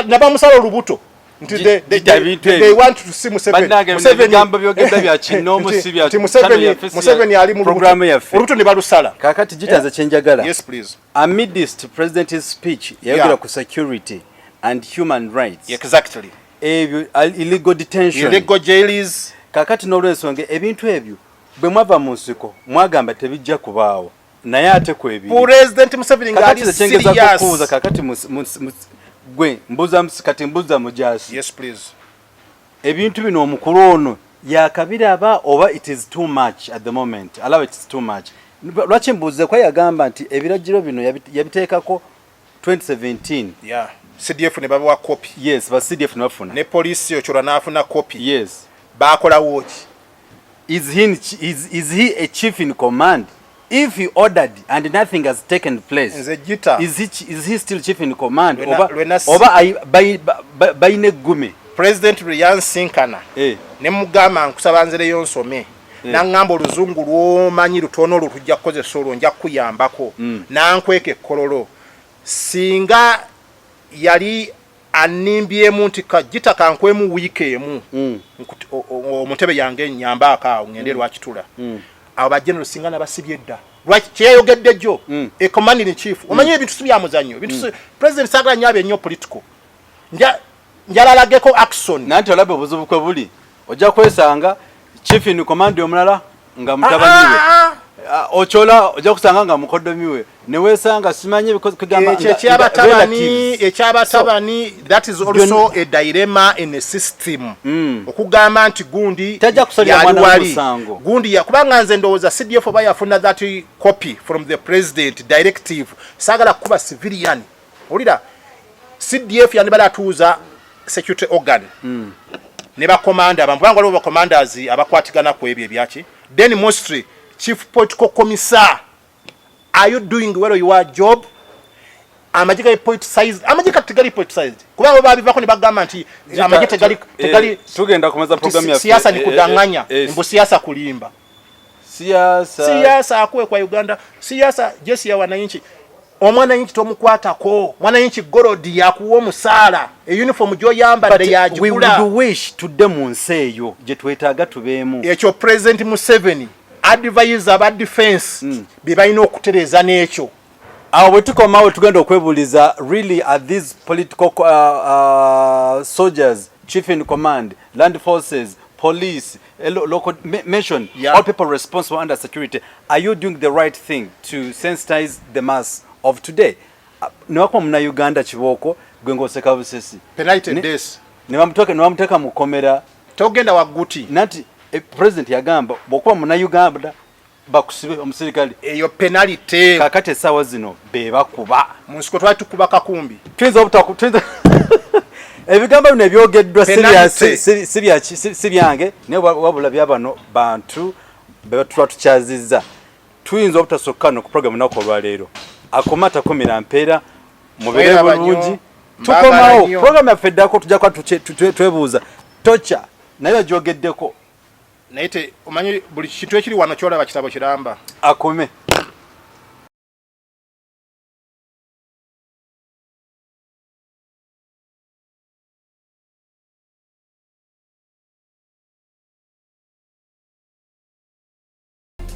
nabamusala olubuto nti Gita ebintu they ebyo. want to see Museveni. Bannange, bino ebigambo byogedda bya kinnoomu, si bya nti Museveni channel yaffe, si ya Museveni ali mu programu lubuto. yaffe. Olubuto ne balusala. Kakati gitaze kyenjagala, Yes, please. amidst president's speech yayogera ku security and human rights, ebyo illegal detention, Illegal jails. Kakati n'olwensonga ebintu ebyo bwe mwava mu nsiko mwagamba tebijja kubaawo, naye ate kwebiri. President Museveni Kakati ng'ali nze kyengezaako serious. okubuuza kakati gwe mbuuza kati mbuuza mujasi, Yes, please. ebintu bino omukulu ono yakabiraba oba it is too much at the moment? Alaba it is too much? Lwaki mbuuze? Kwa yagamba nti ebiragiro bino yabiteekako 2017. Yeah, CDF ne babawa copy. Yes, ba CDF ne bafuna. Ne poliisi okyolwa n'afuna copy. Baakolawo ki? Is he a chief in command if he ordered and nothing has taken place? Nze Gita. Is he still chief in command oba oba bayina eggume? President lwe yansinkana ne mugamba, "Nkusaba nzireyo nsome," naŋŋamba, "Oluzungu lwomanyi lutono, olwo tujja kukozesa olwo, nja kukuyambako." Nankweka ekkololo. Singa yali annimbyemu nti kagita kankwemu wiiki emu, omuntebe yange nyambaako awo ngende Lwakitula, abo bagenero singa nabasibye dda. Lwaki kyeyayogedde jjo, a commanding chief, omanyi ebintu si byamuzannyo, ebintu president saagala nnyo abe nnyo political. Njalalageko action. Nanti olaba obuzibu kwe buli, ojja kwesanga chief in command omulala nga mutabani we. Ah, ah, Ah, Ochola ojja kusanga nga mukoddomi we, neweesanga simanyi kugamba ekyo ekyabatabani, ekyabatabani, that is also a dilemma in a system. Okugamba nti gundi Tajja kusalira yali mwana wali musango. Gundi ya kubanga nze ndowooza CDF oba yafuna that copy from the president directive, saagala kuba civilian. Owulira, CDF yandibadde atuuza security organ ne bakomanda abamu, kubanga waliwo bacommanders abakwatigana ku ebyo ebyaki. Then mostly chief political commissar Are you doing well your job? Amagye gali politicized, amagye kati tegali politicized kubanga babivako ne bagamba nti amagye tegali eh, tegali. Tugenda kumeza program ya siasa ni kudanganya, mbu siasa kulimba. Siasa siasa akuwe kwa Uganda, siasa jeshi ya wananchi. Omwananchi tomukwatako, mwananchi gorodi yakuwa omusaala, e uniform gy'oyambadde yagigula. We would wish tudde mu nsi eyo gye twetaaga tubeemu. Ekyo President Museveni advisor aba defense bye balina okutereeza n'ekyo. Awo bwe tukomawo tugenda okwebuuliza, really are these political soldiers, chief in command, land forces, police, local mention, all people responsible under security, are you doing the right thing to sensitize the mass of today? Newakuba munnayuganda kibooko gwe ng'oseka busesi Penalty death. Ne bamuteeka mu kkomera. Togenda waguti. Nanti president yagamba bw'okuba munnayuganda bakusibe omusirikale. Eyo penalty. Kakati essaawa zino be bakuba. Mu nsiko twali tukuba kakumbi. Tuyinza obutaku ebigambo bino ebyogeddwa Penalty. si byange, naye wabula bya bano bantu be tuba tukyazizza. Tuyinza obutasukka no ku program lunaku olwaleero. Akoma takumira mpeera, mubeere Mweraba bulungi. nnyo, Tukomawo mbaagala nnyo. program yaffe eddako tujja kuba twebuuza tocha naye bagyogeddeko. Naye te omanyi buli kintu ekiri wano kyolaba kitabo kiramba. Akome.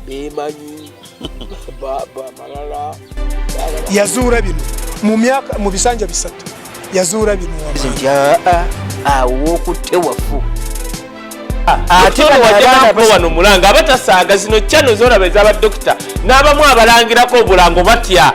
Bemanyi malala. Yazuula bino mu myaka mu bisanja 3, yazuula bino. Nti aa, awo wokutte wafu. Ate wajja wano mulanga abatasaaga zino channel zolaba ez'abadokita n'abamu abalangirako obulango batya.